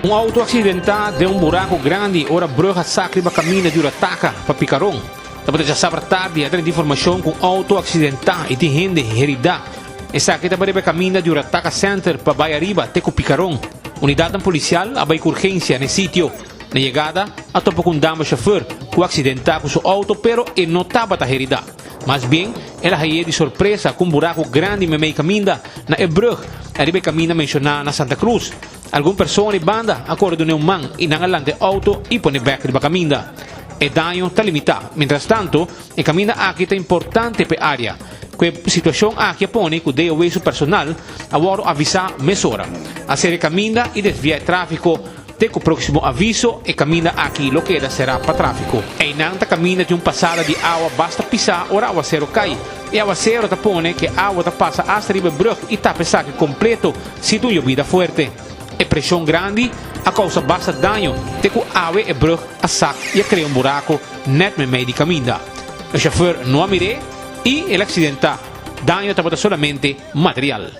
Un auto accidenta den un buraco grandi ora brug a sak riba caminda di Urataka pa Picaron. Tabata djasabra tardi a drenta informacion cu un auto accidenta y tin hende herida. Esaki taba riba e caminda di Urataka Center pa bay ariba te cu Picaron. Unidadnan policial a bay cu urgencia n'e sitio. Na yegada a topa cu un dama chauffeur cu a accidenta cu su auto pero e no tabata herida. Mas bien, el a haye di sorpresa cu un buraco grandi memey caminda na e brug ariba e caminda menciona na Santa Cruz. Algun persona di banda a kore duna un man i nan a lanta e outo i pone bek riba kaminda. E daño ta limitá. Mientrastanto, e kaminda aki ta importante pa e área. Ku e situashon aki a pone ku DOW su personal a wòrdu avisá mesora. A sera e kaminda i desviá e tráfiko te ku próksimo aviso e kaminda aki lo keda será pa tráfiko. Einan ta kaminda tin un pasada di awa basta pisá ora awasero kai. E awasero ta pone ku e awa ta pasa asta riba e brùg i tapa esaki kompleto si ta un yobida fuerte. E preshon grandi a kousa basta daño te ku awe e brùg a sak i a krea un buraku nèt meimei di kaminda. E shofùr no a mir'é i el aksidentá. Daño tabata solamente material.